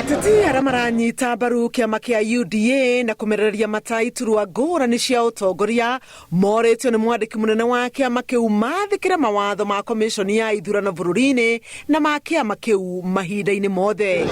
Ateti arĩa maranyita mbaru kĩama kĩa UDA na kũmerereria mata iturwa ngũrani cia ũtongoria morĩtio nĩ mwandĩki mũnene wa kĩama kĩu mathĩkĩre mawatho ma komĩconi ya ithurano bũrũri-inĩ na ma kĩama kĩu mahinda-inĩ mothe.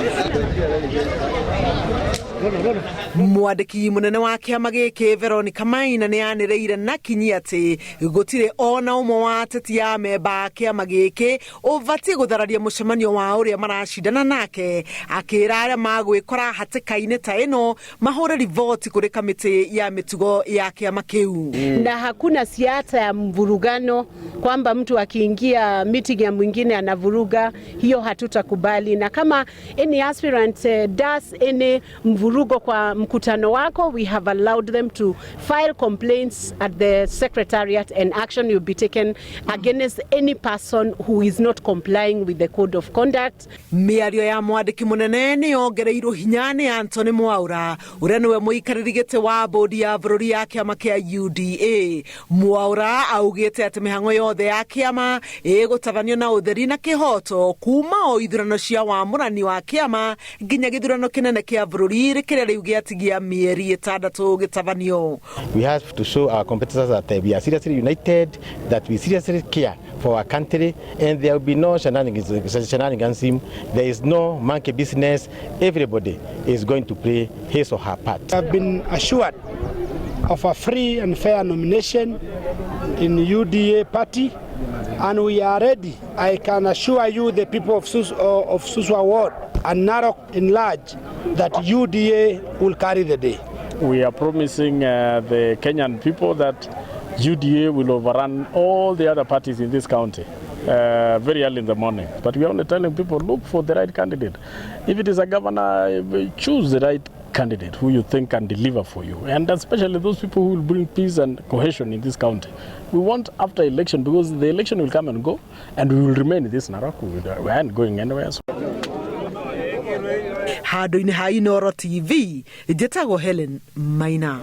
Mwandĩki mũnene wa kĩama gĩkĩ Veronica Maina nĩ anĩrĩire na kinyi atĩ gũtirĩ ona ũmwe wa ateti a memba a kĩama gĩkĩ ũbatiĩ gũthararia mũcemanio wa ũrĩa maracindana nake, akĩra arĩa magwĩkora hatĩka-inĩ ta ĩno mahũre riboti kũrĩ kamĩtĩ ya mĩtugo ya kĩama kĩu. Na hakuna siasa ya mvurugano kwamba mtu akiingia meeting ya mwingine anavuruga, hiyo hatutakubali. Na kama any aspirant does any mvurugo kwa mkutano wako, we have allowed them to file complaints at the secretariat and action will be taken against any person who is not complying with the code of conduct. Mĩario ya mwandĩki mũnene nĩ yongereirwo hinya nĩ Anthony Mwaura, ũrĩa nĩwe mũikarĩri gĩtĩ wa bodi ya bũrũri ya kĩama kĩa UDA. Mwaura augĩte atĩ mĩhang'o yothe ya kĩama ĩgũtabanio na ũtheri na kĩhoto kuma o ithurano cia wamũrani wa kĩama nginya gĩthurano kĩnene kĩa bũrũri kĩrĩa rĩu gĩatigia mĩeri 6 gĩtabanio. We have to show our competitors that we are seriously united, that we seriously care for our country, and there will be no shenanigans. There is no monkey business. Everybody is going to play his or her part. I've been assured of a free and fair nomination in UDA party, and we are ready. I can assure you, the people of Suswa Ward and Narok in large, that UDA will carry the day. We are promising the Kenyan people that UDA will overrun all the other parties in this county very early in the morning. But we are only telling people, look for the right candidate. If it is a governor, choose the right candidate who you think can deliver for you, and especially those people who will bring peace and cohesion in this county. We want after election, because the election will come and go, and we will remain in this Narok. We aren't going anywhere. So. Handũ-inĩ ha Inooro TV, njĩtagwo Helen Maina.